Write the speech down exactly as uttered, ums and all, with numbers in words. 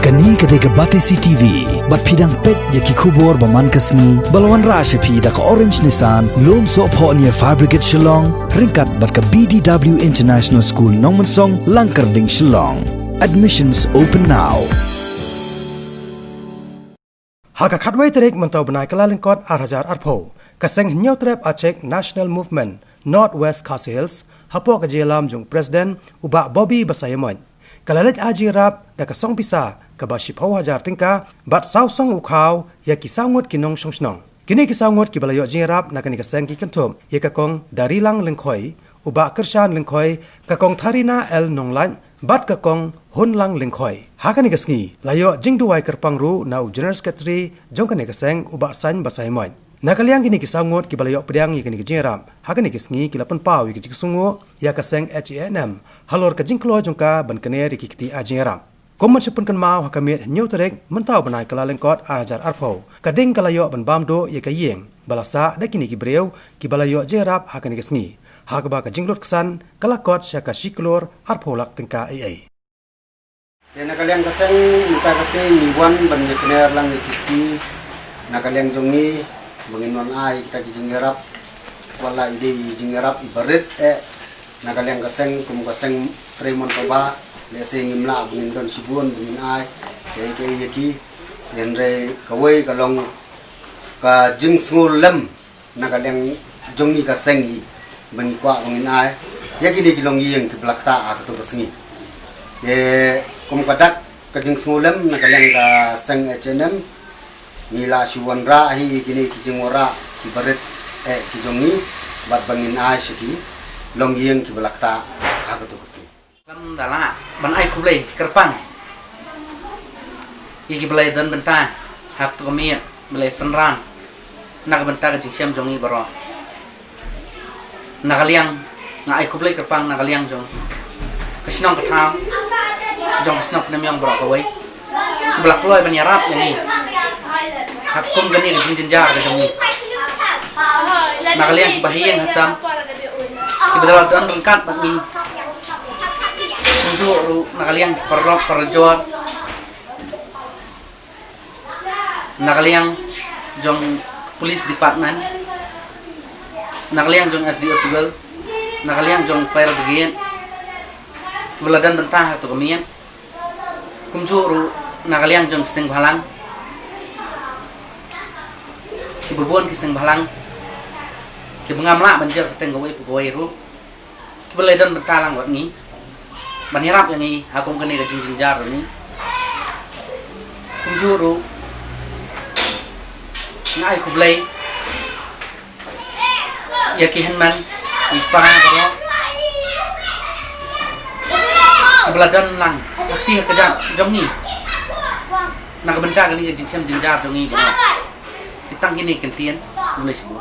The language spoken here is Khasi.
Kane ka dei ka Batesi T V, bad phi dang peit ïa ki khubor ba man ka sngi, ba la wanrah sha phi da ka Orange Nissan, Lumsohphoh near Fire Brigade Shillong, ryngkat bad ka B D W International School Nongmensong, Langkyrding, Shillong. Admissions open now. Ha ka khatwei tarik mynta u bnai Kyllalyngkot ar hajar arphew, ka seng Hynñiewtrep Achik National Movement North West Khasi Hills, hapoh ka jingïalam jong u President u Bah Bobby Basaiawmoit, ka la leit ai jingïarap da ka song pisa kaba shiphew hajar tyngka bad saw song u khaw ïa ki saw ngut ki nongshong shnong. Kine ki saw ngut kiba la ïoh jingïarap na kane ka seng ki kynthup ïa ka Kong Darilang Lyngkhoi, u Bah Kyrshan Lyngkhoi, ka Kong Tharina L Nonglait bad ka Kong Hunlang Lyngkhoi. Ha kane ka sngi la ïoh jingduwai kyrpang ruh na u General Secretary jong kane ka seng, u Bah Saiñ Basaiawmoit. Na ka liang kine ki saw ngut kiba la ïoh pdiang ïa kane ka jingïarap ha kane ka sngi, ki la pynpaw ïa ka jingsngewnguh ïa ka seng H A N M halor ka jingkloi jong ka ban kner ïa ki kti ai jingïarap. Kum ban shu pynkynmaw, ha ka miet hynñiew tarik mynta u bnai Kyllalyngkot ar hajar arphew, ka ding ka la ïoh ban bam duh ïa ka ïing ba la sah da kine ki briew kiba la ïoh jingïarap ha kane ka sngi, ha kaba ka jinglut-ksan ka la kot sha ka shi klur arphew lak tyngka ei ei. Te na ka liang ka seng mynta ka sngi ngi wan ban ïakner lang ïa ki kti na ka liang jong ngi ba ngin wan ai kita ki jingïarap. Wat la i dei i jingïarap iba rit eh na ka liang ka seng, kum ka seng trei mon kaba, lehse ngim lah ba ngin don shibun ba ngin ai kaei kaei ïa ki. Hynrei kawei ka long ka jingsngewlem na ka liang jong ngi ka seng hi ba ngi kwah ba ngin ai ïa kine ki longïing kiba la ktah ha kato ka sngi. Te kum ka dak ka jingsngewlem na ka liang ka seng H A N M, ngi la shu wanrah hi kine ki jingwanrah kiba rit eh ki jong ngi, bad ba ngin ai sha ki longïing kiba la ktah ha kato ka sngi. Lam da lah ban ai khublei kyrpang ïa kiba la ïadon bynta ha kato ka miet, ba la ïasynran na ka bynta ka jingshem jong ngi baroh. Na ka liang, nga ai khublei kyrpang na ka liang jong ka shnong ka thaw, jong ka shnong Pynmiong baroh kawei, kiba la kloi ban ïarap ïa ngi ha kum kane ka jingjynjar ka jong ngi. Na ka liang kiba ha ïing ha sem kiba la don ryngkat bad ngi, kumjuh ruh na ka liang ki paralok parajor, na ka liang jong Police Department, na ka liang jong S D O Civil, na ka liang jong Fire Brigade, kiba la don bynta ha kato ka miet, kumjuh ruh na ka liang jong ki seng bhalang, kiba bun ki seng bhalang kiba ngam lah ban jer kyrteng kawei pa kawei ruh, kiba la ïadon bynta lang bad ngi ban ïarap ïa ngi ha kum kane ka jingjynjar jong ngi. Kumjuh ruh nga ai khublei ïa ki hynmen ki para baroh kiba la don lang ha kti ha kjat jong ngi na ka bynta kane ka jingshem jynjar jong ngi baroh. Te tang kine ki ktien, khublei shibun.